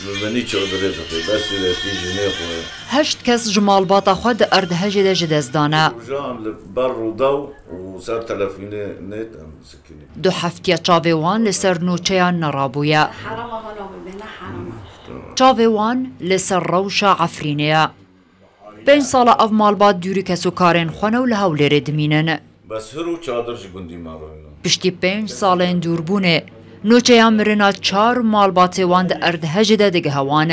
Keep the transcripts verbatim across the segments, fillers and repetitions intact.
Bi minî çadirê dixê, bes sûretî jinê xwe. Heşt kes ji malbata xwe di erdhejê de ji dest dane. Rojan li ber rûdaw û ser telefînê nêt em sikinî. Du heftiya çavê wan li ser nûçeyan nerabûye. Herama hana bibêne herama. Çavê wan li ser rewşa Efrînê ye. Pênc sala ev malbat dûrî kesokarên xwe ne û li Hewlêrê dimînin. Bes hir û çadir ji gundî me re ne. Piştî pênc salên dûrbûnê, nûçeya mirina çar malbatê wan di erdhejê de digihe wan.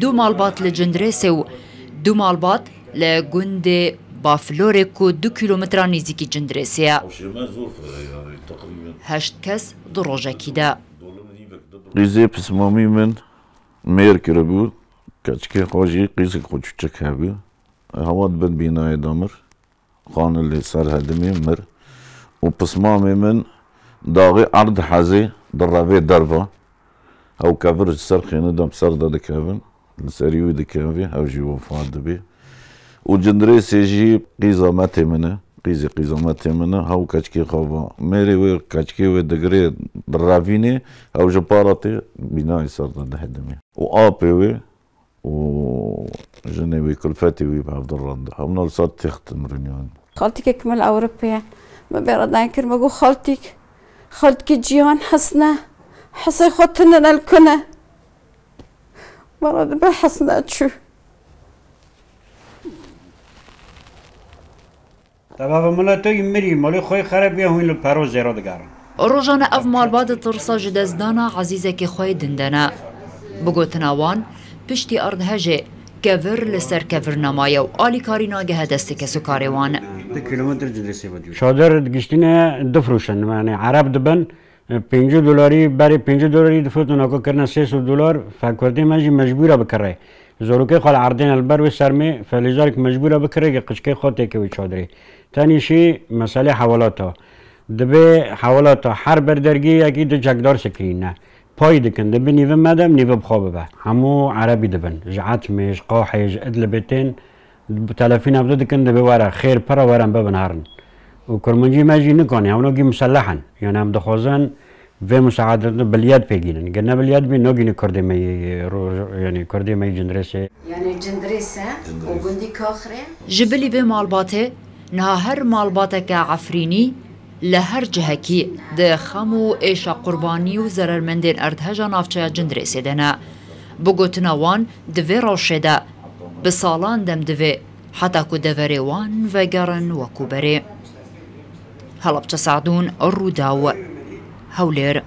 Du malbat li Cindirêsê û du malbat li gundê Baflorê ku du kîlometran nêzîkî Cindirêsê ye. Ew şê me zor fireyarê, teqrîben. Heşt kes di rojekî de. Qîzê pismamî min mêr kiribû, keçikê xwe jî qîzek xwe çûçik hebû. Hewa di bin bînayê de mir. Xanilê ser hedimê mir û pismamê min daxê erd hezê di revê derva. Ew kevir ji ser xêne de bi ser de dikevin, li serî wî dikevî, ew jî wefat dibê. Û Cindirêsê jî qîza metê min e, qîzê qîza metê min e, ew keçikê xwe va. Mêrê wê, keçikê wê digirê, direvînê, ew ji para tê bînayê ser de dihedimê. Û apê wê û jinê wî, kulfetê wî bi hev de rand. Hemû li ser têx dimrin yani. Xaltîkek min li Ewropê ye. Min bêra dayîn kir, min got, "Xaltîk, xaltîkê ciyan hesne, hesê xwe tinin el kune." Min re dibe hesne çû. Tevava miletê wî mirî, malê xwe yê xereb bûye, hûn li pero zêra digerin. Rojane ev malbat di tirsa ji destdana ezîzekê xwe yê din de ne. Bi gotina wan, piştî erdhejê kevir li ser kevir nemaye û alîkarî nagihe destê kesokarê wan. Du kilometre Cindirêsê ve diyor. Çadir digiştine difroşin, yani Ereb dibin, Pêncî dolarî, berê pêncî dolarî difirotin, naka kirine sê sed dolar, fekurdê me jî mecbûr e bikire. Zarokê xwe li erdê ne, li ber wê sermê felîzarek mecbûr e bikire, ke qiçkê xwe têke wê çadirê. Tenî şî meselê hewalata. Dibê hewalata her ber dergî yekî du çekdar sikirîne. Pay dikin, dibê nîvê me de, nîvê bi xwe bibe. Hemû erebî dibin. Ji Etmê, ji Qahê, ji Idlibê tên. Bi telefîn hevdu dikin, dibê were, xêr pir e, werin bibin herin. Û kurmancî me jî nikanî, ew nagî miseleh in. Yani em dixwazin vê musaedetê biliyet pê gînin. Ger ne biliyet bî, nagînî kurdê me yê ro-, yani kurdê me yê Cindirêsê. Yani Cindirêse û gundî Kaxrê. Ji bilî vê malbatê, niha her malbateke Efrînî li her cihekî di xem û êşa qurbanî û zerermendên erdheja navçeya Cindirêsê de ne. Bi gotina wan, di vê rewşê de bi salan dem divê heta ku deverê wan vegerin wekû berê. Helebçe Sadûn, Rûdaw, Hewlêr.